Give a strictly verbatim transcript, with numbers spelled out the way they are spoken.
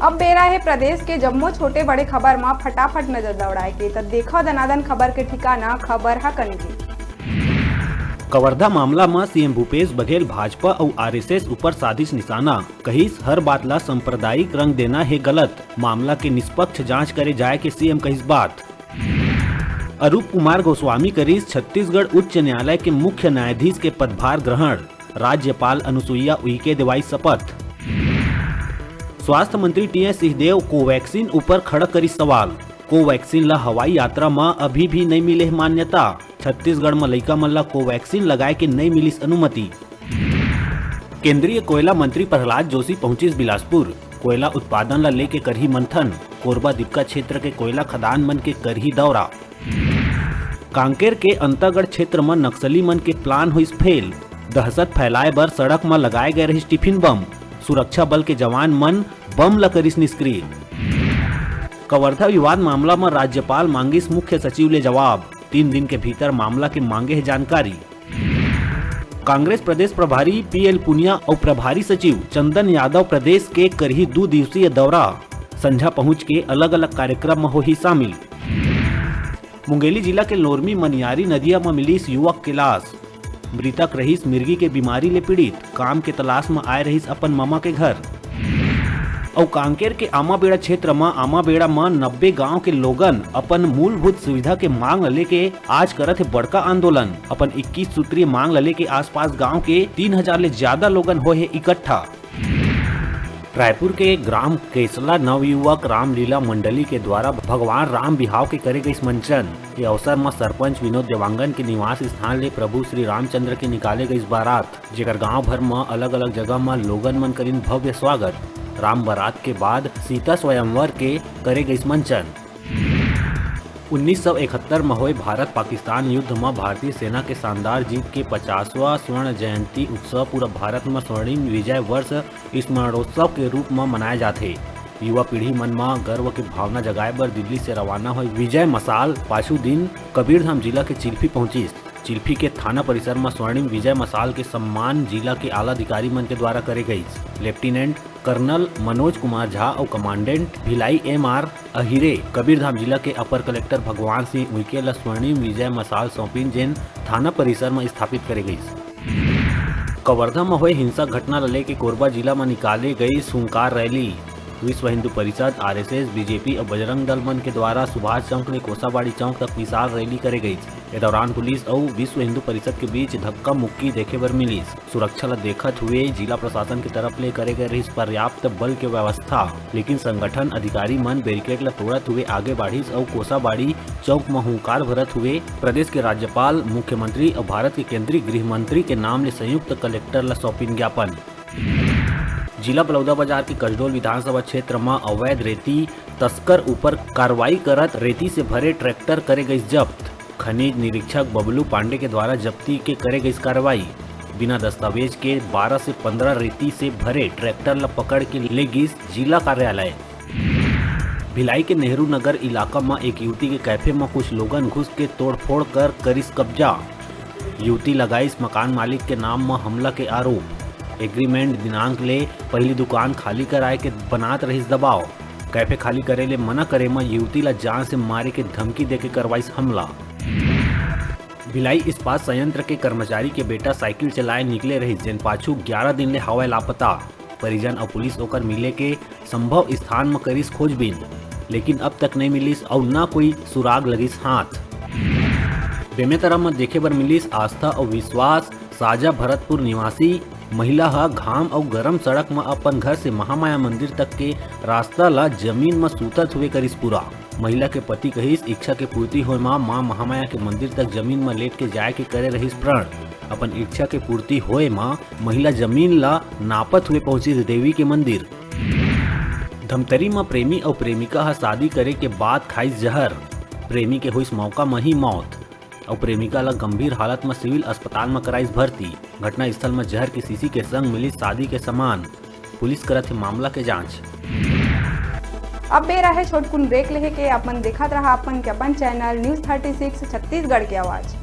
अब बेरा हे प्रदेश के जम्मो छोटे बड़े खबर म फटाफट नजर दौड़ाए के, त देखव दनादन खबर के ठिकाना, खबर ह कनकी। कवर्धा मामला म सीएम भूपेश बघेल भाजपा अउ आरएसएस ऊपर साधिस निशाना, कहिस हर बात ला सांप्रदायिक रंग देना हे गलत, मामला के निष्पक्ष जांच करे जाए के सीएम कहिस बात। अरूप कुमार गोस्वामी करिस छत्तीसगढ़ उच्च न्यायालय के मुख्य न्यायाधीश के पदभार ग्रहण, राज्यपाल अनुसुईया उइके देवाई शपथ। स्वास्थ्य मंत्री टीएस सिंहदेव कोवैक्सीन ऊपर खड़ा करिस सवाल, कोवैक्सीन ला हवाई यात्रा म अभी भी नइ मिले हे मान्यता, छत्तीसगढ़ म लइका मन ला कोवैक्सीन लगाए के नइ मिलिस अनुमति। केंद्रीय कोयला मंत्री प्रहलाद जोशी पहुंचिस बिलासपुर, कोयला उत्पादन ला लेके करही मंथन, कोरबा दीपका क्षेत्र के कोयला खदान मन के करही दौरा। कांकेर के अंतागढ़ क्षेत्र म नक्सली मन के प्लान होइस फेल, दहशत फैलाए बर सड़क म लगाए गए रहिस टिफिन बम, सुरक्षा बल के जवान मन बम ला करिस निष्क्रिय। कवर्धा विवाद मामला म राज्यपाल मांगिस मुख्य सचिव ले जवाब, तीन दिन के भीतर मामला के मांगे हे जानकारी। कांग्रेस प्रदेश प्रभारी पीएल पुनिया अउ प्रभारी सचिव चंदन यादव प्रदेश के करही दू दिवसीय दौरा, संझा पहुंच के अलग-अलग कार्यक्रम म होही शामिल। मुंगेली जिला के लोरमी मनियारी नदिया म मिलिस युवक के लाश, मृतक रहिस मिर्गी के बीमारी ले पीड़ित, काम के तलाश म आए रहिस अपन ममा के घर। अउ कांकेर के आमाबेड़ा क्षेत्र म आमाबेड़ा म नब्बे गांव के लोगन अपन मूलभूत सुविधा के मांग ल लेके आज करत हे बड़का आंदोलन। अपन इक्कीस सूत्रीय मांग ल लेके आसपास गांव के तीन हजार ले ज्यादा लोगन होए हे इकट्ठा। रायपुर के ग्राम केसला नवयुवक रामलीला मंडली के द्वारा भगवान राम बिहाव के करे गइस मंचन। ये अवसर म सरपंच विनोद देवांगन के निवास स्थान ले प्रभु श्री रामचंद्र के निकाले गइस बारात, जेकर गांव भर म अलग-अलग जगह म लोगन मन करिन भव्य स्वागत। राम बारात के बाद सीता स्वयंवर के करे गइस मंचन। उन्नीस सौ इकहत्तर म होए भारत पाकिस्तान युद्ध म भारतीय सेना के शानदार जीत के पचासवां स्वर्ण जयंती उत्सव पूरा भारत म स्वर्णिम विजय वर्ष स्मरणोत्सव के रूप म मनाए जाथे। युवा पीढ़ी मन म गर्व के भावना जगाए बर दिल्ली से रवाना होए विजय मशाल पाछू दिन कबीरधाम जिला के चिल्फी पहुंचिस। चिल्फी के थाना परिसर म स्वर्णिम विजय मशाल के सम्मान जिला के आला अधिकारी मन के द्वारा करे गइस। लेफ्टिनेंट कर्नल मनोज कुमार झा अउ commandant Bhilai M R Ahire Kabirdham जिला के अपर कलेक्टर भगवान सिंह उइके ल स्वर्णिम विजय मशाल सौंपिन, जेन थाना परिसर म स्थापित करे गइस। कवर्धा म होए हिंसा घटना ल लेके कोरबा जिला म निकाले गइस हुंकार रैली। विश्व हिंदू परिषद, आरएसएस, बीजेपी अउ बजरंग दल मन के द्वारा सुभाष चौक ले कोसाबाड़ी चौक तक विशाल रैली करे गइस। ए दौरान पुलिस अउ विश्व हिंदू परिषद के बीच धक्का मुक्की देखे बर मिलिस। सुरक्षा ल देखत हुए जिला प्रशासन के तरफ ले करे गए रहिस पर्याप्त बल के व्यवस्था, लेकिन संगठन अधिकारी मन बैरिकेड ल तोड़त हुए आगे बाढ़िस अउ कोसाबाड़ी चौक म हुंकार भरत हुए प्रदेश के राज्यपाल, मुख्यमंत्री अउ भारत के केंद्रीय गृह मंत्री के नाम ले संयुक्त कलेक्टर ल सौंपिन ज्ञापन। जिला बलौदाबाजार के कसडोल विधानसभा क्षेत्र म अवैध रेती तस्कर ऊपर कार्रवाई करत रेती से भरे ट्रैक्टर करे गइस जब्त। खनिज निरीक्षक बबलू पांडे के द्वारा जब्ती के करे गइस कार्रवाई। बिना दस्तावेज के बारह से पंद्रह रेती से भरे ट्रैक्टर ल पकड़ के ले गिस जिला कार्यालय। भिलाई के नेहरू नगर इलाका म एक युवती के कैफे म कुछ लोगन घुस के तोड़फोड़ कर करिस कब्जा। युवती लगाइस मकान मालिक के नाम म हमला के आरोप। एग्रीमेंट दिनांक ले पहिली दुकान खाली कराए के बनात रहिस दबाव। कैफे खाली करे ले मना करे म युवती ल जान से मारे के धमकी देके करवाइस हमला। भिलाई इस्पात संयंत्र के कर्मचारी के बेटा साइकिल चलाए निकले रहिस, जेन पाछू ग्यारह दिन ले हवय लापता। परिजन अउ पुलिस ओकर मिले के संभव स्थान म करिस खोजबीन, लेकिन अब तक नइ मिलिस अउ न कोई सुराग लगिस हाथ। बेमेतरा म देखे बर मिलिस आस्था अउ विश्वास। साजा भरतपुर निवासी महिला ह घाम अउ गरम सड़क म अपन घर से महामाया मंदिर तक के रास्ता ल जमीन म सूतत हुए करिस पूरा। महिला के पति कहिस, इच्छा के पूर्ति होए म मां महामाया के मंदिर तक जमीन म लेट के जाए के करे रहिस प्रण। अपन इच्छा के पूर्ति होए म महिला जमीन ल नापत हुए पहुंचिस देवी के मंदिर। धमतरी म प्रेमी अउ प्रेमिका ह शादी करे के बाद खाइस जहर, प्रेमी के होइस मौका म ही मौत अउ प्रेमिका ल गंभीर हालत म सिविल अस्पताल म कराइस भर्ती। घटना स्थल म जहर के शीशी के संग मिलिस शादी के सामान। पुलिस करत हे मामला के जांच। अब बेरा हे छोटकुन ब्रेक लेहे के। अपन देखत रहा अपन के अपन channel news thirty six Chhattisgarh के आवाज।